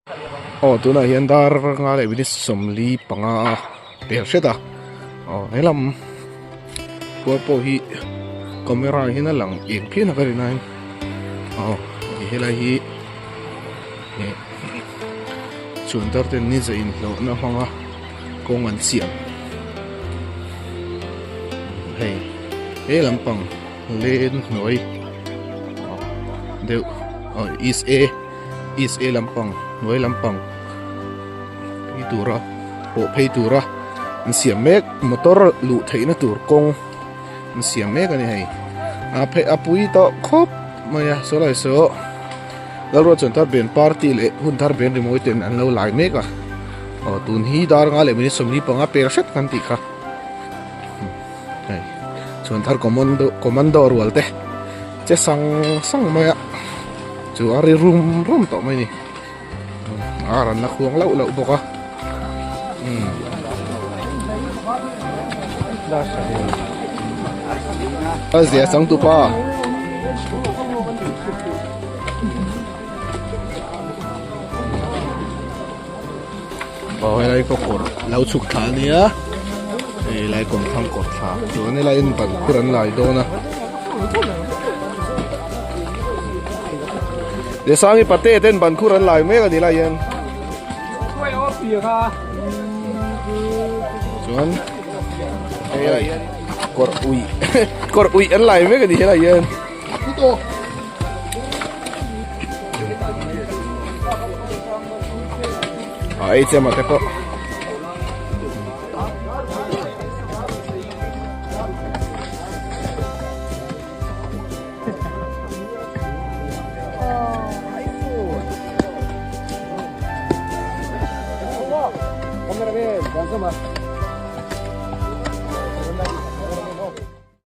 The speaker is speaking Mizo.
Aw tunah hian dar nga leh minute 45 pel hret a aw helam khua pawh hi camera ah hian a lang eng phian a ka rin aiin aw helai hi eh chuan tar ten ni zah inhlawhna hmanga kawng an siam hei he lampang len hnuai deuh aw east a east a lampang hnuai lampang phei tura pawh phei tura an siam mek motor luh theihna tur kawng an siam mek a ni hei a phei a pui tawh khawp mai a saw lai saw Lalruatchhuan thar ben party leh hun thar ben rimawi ten an lo lai mek a aw tun hi dar nga leh minute 45 pel hret kan tih kha hei chhuan thar commando commando rual te che sang sang mai a chu a ri rum rum tawh mai a ni a ran la khuang lauh lauh bawk a umm a zia changtupa. Aw helai pawh kawr lo chhuk thla a nia hei helai kawmthlang kawr thla chuan helai in ban khur an lai dawn a Desangi pate ten ban khur an lai mek a ni lai hian chuan hei kawr ui kawr ui an lai mek a ni helai hian. A ei che mate pawh.